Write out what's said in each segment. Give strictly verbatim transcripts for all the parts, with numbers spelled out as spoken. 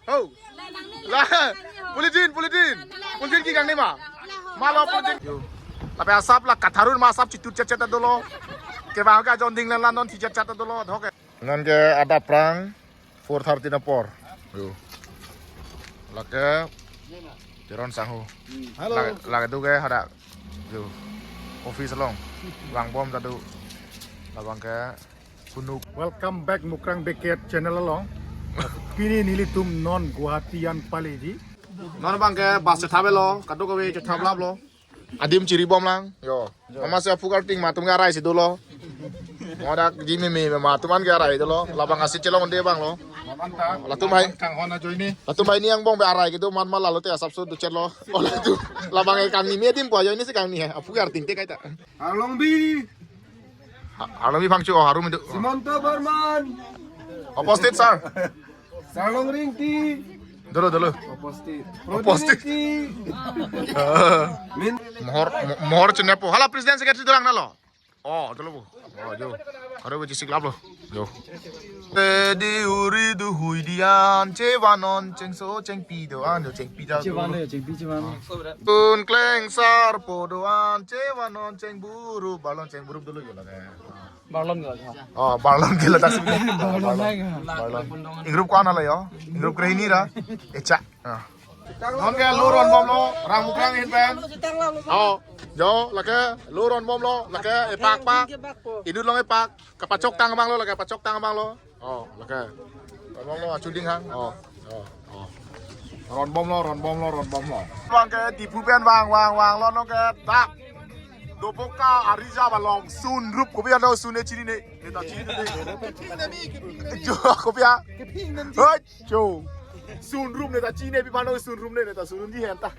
Ho. La. Polythene, polythene. Polythene kikang ne ma. Malo polythene. Yo. Lapen asap la katharun ma asap chitut chet chet dolo. Kevang ke ajon ding len la non thi chet chet dolo. Oke. Non ke adap prang four thirty na apor. Yo. Lake Teron sangho. Hello. Lake, lake do ke hadak. Yo. Office along. Vangbom ta do. Labang ke kunuk. Welcome back Mukrang Beket channel along. Pini nelitum non Guwahati an paleji. Non abang ke bus chethap lo, kadokave chethap lap lo. Adim chiri bom lang. Yo. Mama se aphu karting ma atum ke arai si dolo. Mo dak ji meme ma atum an ke arai dolo. Labang asi chelong de abang lo. Latum hai. Kang hona joini. Latum hai ni angbong be arai kedo man ma lalo te asap so do chet lo. Ola tu. Labang ke kang ni me adim po ajoini si kang ni hai. Aphu karting te kaita. Arlong bi. Ha-, Arlong bi phangcho, oh, harum itu. Simanta Barman. Opposite, sir. Sarlong Ringti. Dolo, dolo. Opposite. Opposite. Proviniti. Min. Mohor, mo-, mohor chenepo. Hala president secretary dorang nalo. Oh, dolo bu. Oh, jo. Aro bu chisik lap lo. Jo. Te di uri du hui dian, chevanon, chengso, chengpi do an, jo, chengpi da. Chevan do, chengpi chevan. Kun kleng sar po do an, chevanon, chengburup, balon chengburup dolo jo la. Barlon gala. Oh, barlon gala dak sini. Barlon lagi. Barlon. Ingrup ko-an hala yo? Ingrup krehini ra. Echa. Ah. Non ke lo ron bom lo, rang Mukrang ahin pen. Oh, jo, lake lo ron bom lo, lake epak pak. Inut along epak, kapachok tang abang lo, lake pachok tang abang lo. Oh, lake. Ron bom lo, achuding hang. Oh, oh, oh. Ron bom lo, ron bom lo, ron bom lo. Bang ke Diphu pen vang, vang, vang lo non ke dak. Dopoka arija balong sun rup kopi anda sun ne chini ne. Ne ta chini ne. Jo kopi a. Hoi, jo. Sun rup ne ta chini ne pi pano sun rup ne ne ta sun rup di hen ta.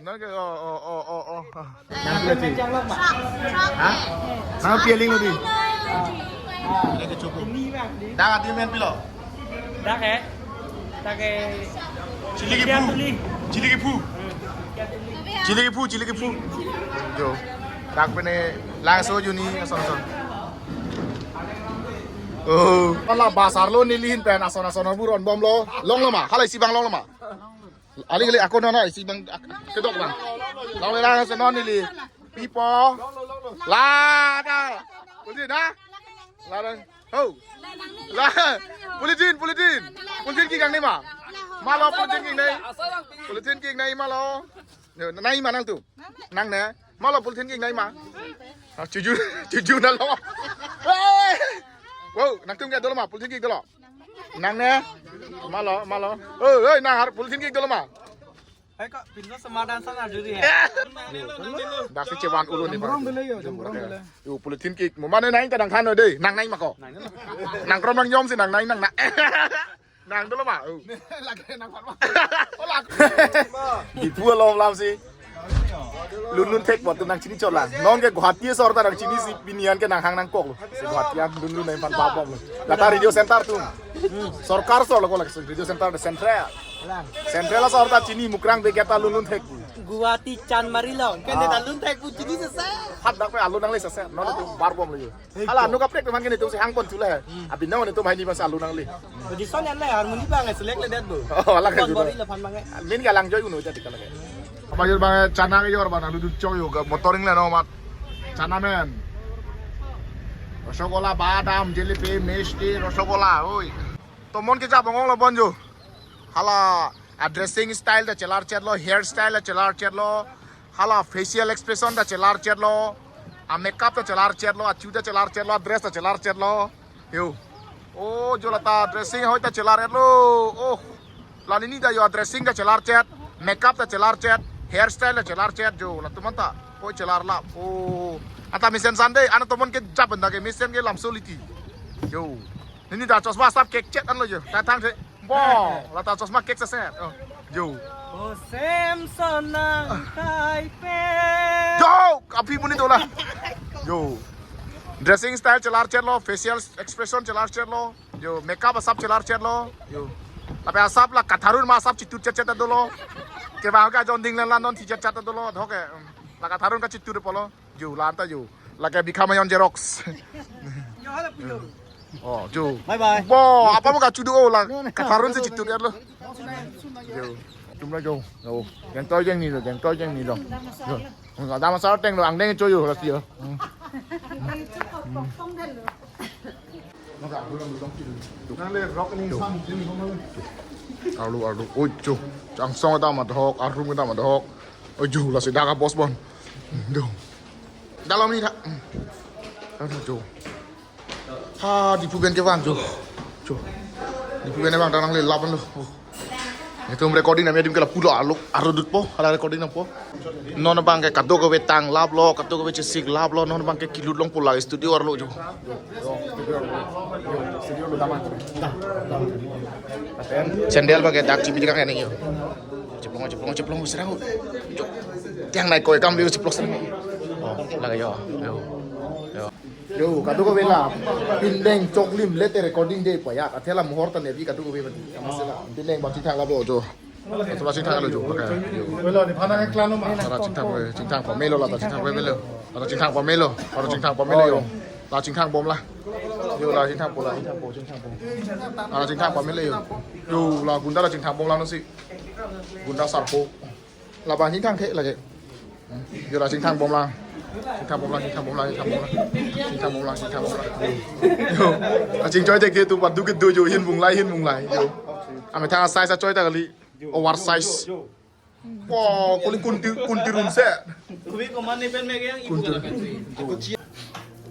Nang ke, oh, oh, oh, oh, oh. Nang pia si. Ha? Nang pia ling di. Nang adi men pilo. Dak eh. Dak eh. Chili ke phu. Chili ke phu. Chili ke phu, chili ke phu. Jo. Dak pene laso juni ason ason. Oh, hala bus arlo neli ahin pen ason ason bu ron bom lo. Long lo ma. Hala isi abang long lo ma. Ali kali ako nana isi abang ak-, kedok abang. Lawan lang sa non neli. Pipo. La da. Kunci na. La da. Ho. La. Polythene, polythene. Polythene kikang ne ma. Malo polythene kikang ne. Polythene kikang ne malo. Yo, nai ma nangtum. Nangne. Malo polythene kikang ne ma. Ah, chuju, chuju na lo. Hey! Wow, nangtum ke dolo ma polythene kik dolo. Nangne. Malo, malo. Oh, hey, nang har polythene kik dolo ma. Hai kok, pintu semadan sana juri ya. Dak si chevan ulu ne. Jumrong bele yo, jumrong bele. Yo, polythene kik. Mo mane nang ta nang than de. Nang nai ma ko. Nang krom nang yom si nang nai nang na. Nang dolo ma. Oh. Lagi nang pan ma. Oh, lagi. Diphu along lam si. Lun lun thek bot nang chini chot lang. Non ke Guwahati asor ta nang chini si pini an ke nang hang nang kok lo. Si Guwahati an lun lun nang pan bap bom lo. Lata radio center tu. Sorkar asor lo ko lagi radio center de central. Central asor ta chini Mukrang Beket ta lun lun thek. Guwahati Chandmari lo. Kan de ta lun thek pu chini sese. Hat dak pe alu nang le sese. Non tu bar bom lo yo. Hala, nu kaprek teman ke netum si hang pon chula hai. Abinong netum hai ni bas alu nang le. Position yan le harmoni bang select le det bo. Oh, alang ke. Bor bor ila phan bang. Min ke alang joi unu jadi kalau ke. Apa jor bang chana ke jor bang alu dut chok yo motoring le no mat. Chana men. Rosogola, badam, jelebi, mishti, rosogola, oi. Tomon ke jabong lo bonjo. Hala a dressing style ta chelar chet lo, hair style ta chelar chet lo, hala facial expression ta chelar chet lo, a makeup ta chelar chet lo, a chu ta chelar chet lo, a dress ta chelar chet lo. Yo. Oh, jo lata dressing hoi ta chelar et lo. Oh. La nini ta yo a dressing ta chelar chet, makeup ta chelar chet, hair style ta chelar chet jo. Latum an ta. Hoi chelar lap. Oh. Anta mesen Sunday, ana tomon ke jap anta ke mesen ke lamso liti. Yo. Nini ta chosma asap kek chet an lo jo. Ta thang the. Bo, lata chosma kek sese. Oh, jo. O Samson nang kai pe. Jo, kapi muni dola. Jo. Dressing style chelar chet lo, facial expression chelar chet lo. Jo, makeup asap chelar chet lo. Jo. Lapen asap la katharun ma asap chitut chet chet dolo. Kevang ke ajon ding len la non thi chet chet dolo. Dhoke. La katharun kachitut po lo. Jo, la anta jo. Lake bikha mayon xerox. Yo, hala puyo. Oh, jo. Bye bye. Bo, apa mo kachudu o lang. Kakarun si chitut ya lo. Jo. Tum la jo. Jo. Jeng toi jeng ni lo, jeng toi jeng ni lo. Jo. Ada masalah teng lo, angdeng cho jo, rasi yo. Hmm. Nang le rock ni sam. Arlo, arlo. Oi, jo. Changsong ta ma dohok, arum ta ma dohok. Oi, jo, lasi dak a boss bon. Jo. Dalam ni tha. Aduh, jo. Ha, Diphu pen kevang jo. Jo. Diphu pen kevang, ta nangle lap lo. Oh. Itum recording nami adim ke lapu lo, arlo, arlo dutpo, hala recording nangpo. Non abang ke kadokave tang lap lo, kadokave chesik lap lo, non abang ke kelut longpo la studio arlo jo. Sandal abang ke dak chibi dikak neng yo. Cheplong, cheplong, cheplong, serang. Jo. Tiang nai koi kam liu cheplong serang. Oh, lagi yo. Yo. Yo. Yo, kadokave la pindeng choklim lete recording de paya. Athe la mohor ta nebi kadokave mati. Kamasela. Pindeng ba chingthang lap lo jo. Athe ba chingthang lo jo. Pakai. Yo. Welo di phana ke klan ma. Ara chingthang we, chingthang pamelo la ta chingthang we melo. Ara chingthang pamelo. Ara chingthang pamelo yo. La chingthang bom la. Yo la chingthang po la chingthang po chingthang po. Ara chingthang pamelo yo. Yo la gunda la chingthang bom la nosi. Gunda sarpo. Labang chingthang the lake. Yo la chingthang bom la. Chingthang bom la, chingthang bom la, chingthang bom la. Chingthang bom la, chingthang bom la. Yo. Aching choi tek ke tu padu ke do jo hin bung lai, hin bung lai. Yo. Amethang size achoi ta kali. Over size. Wow, kuling kunti, kunti run se. Kubi koman ni pen mege yang ibu. Kunti.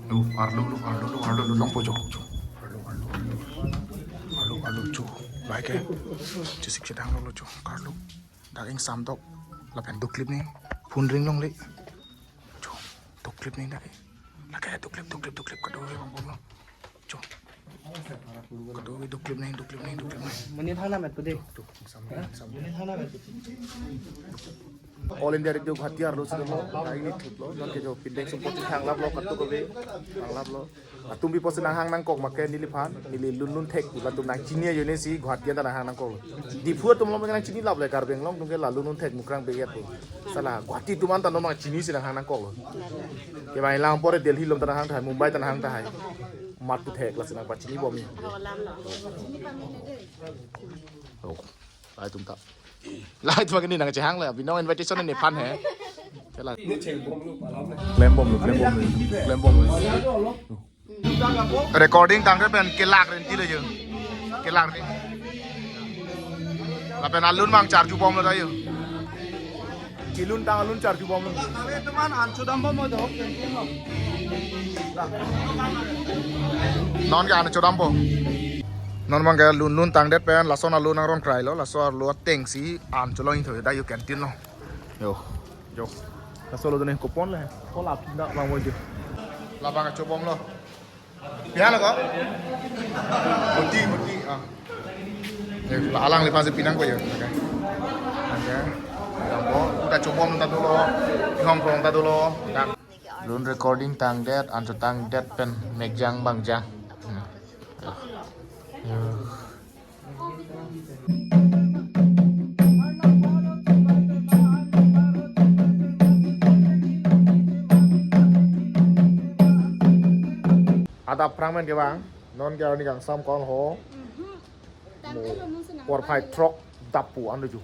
Lu, arlo, lu, arlo, lu, arlo, lu, longpo jo, jo. Arlo, arlo, arlo. Arlo, arlo, jo. Like, eh. Chesik chedang lo, jo. Arlo. Dak ingsam dok. Lapen do clip ni. Phone ring longle. Jo. Do clip ni dak. Lake do clip, do clip, do clip. Kadokave bang bom lo. Jo. Kadokave do clip ni, do clip ni, do clip ni. Mani thana met pudi. Jo, jo. Ingsam, ingsam. Mani thana met pudi. All India Radio Guwahati arlo si lo. Dak ini thut lo. Non ke jo pindeng sumpot chingthang lap lo. Kadokave. Thang lap lo. Atum pi pusi nanghang nangkok ma ke neliphan, neli lun lun thek, latum nangchini ajoine si Guwahati anta nanghang nangkok. Diphu atum lo nangchini lap le Karbi Anglong atum ke la lun lun thek mukrang beyat po. Sala Guwahati atum anta no nangchini si nanghang nangkok. Kevang lang pore Delhi along ta nanghang tahai, Mumbai ta nanghang tahai. Mat tu thek la si nangpachini bom ni. Oh. Lai atum ta. Lai atum ke ni nangchehang le, binong invitation nephan he. Chela. Klem bom lo, klem bom lo, klem bom lo. Recording tangdet pen kelak renti lo jo. Kelak renti. Lapen alun mang charju bom lo ta jo. Kelun tang alun charju bom lo. Teman an chodam bom lo. Non ke an chodam bom. Non mang ke lun lun tangdet pen lason alun nangrong krai lo, laso arlo ateng si an cholong ingtho ta jo canteen lo. Jo. Jo. Laso lo done kupon le. Kolap dak bang wajib. Labang chobom lo. Pihak lo ko? Muti, muti. Ah. Eh, la alangliphan si pinang ko jo. Oke. Oke. Dampo, uta chobom ta dolo. Inghong krong ta dolo. Dak. Lun recording tangdet, an chotangdet pen mekjang bangjang. Hmm. Ya. Adap phrang pen kevang, non ke arni kangsam kong ho. Mo, por phai throk dappo an lo jo.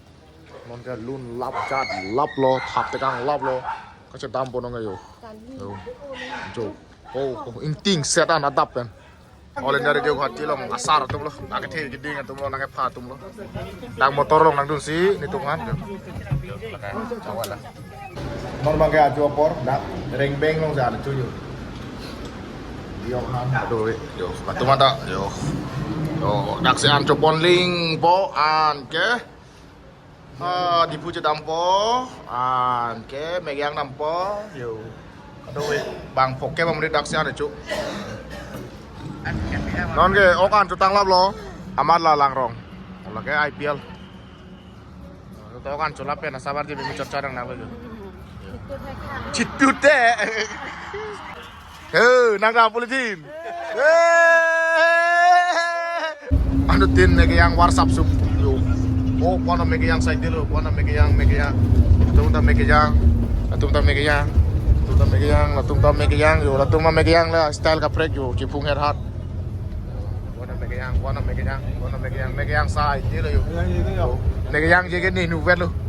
Non ke lun lap jat lap lo, thap tekang lap lo. Kachedam po non ke jo. Jo. Jo. Oh, oh, ingting set an adap pen. All India Radio Guwahati along asar atum lo, nangkethe keding atum lo, nangkepha atum lo. Dak motor along nangdunsi netum aphan. Chawala. Non bang ke ajo apor, dak rengbeng along si an cho jo. Dio han. Aduh, yo, latum anta, yo. Yo, dak si an chobom lingpo, an ke. Ah, Diphu chedampo, an ke mekjang dampo, yo. Aduh, bang poke bang menit dak si an cho. Non ke ok an chotang lap lo, amat la langrong. Ola ke I P L. Chotang ok an cholap pen asabar ji bimi chorcha dang nang lo jo. Chitute. He, nang da politin. He. Anu tin mekjang war sap sup. Yo. Oh, kono mekjang side lo, kono mekjang, mekjang. Latum ta mekjang. Latum ta mekjang. Latum ta mekjang, latum ta mekjang. Yo, latum ta mekjang la style kaprek jo, chipung her hat. Kejang, kona me kejang, kona me kejang, me kejang sa ite lo yo. Kejang ite lo yo. Me kejang je ke ne nu vet lo.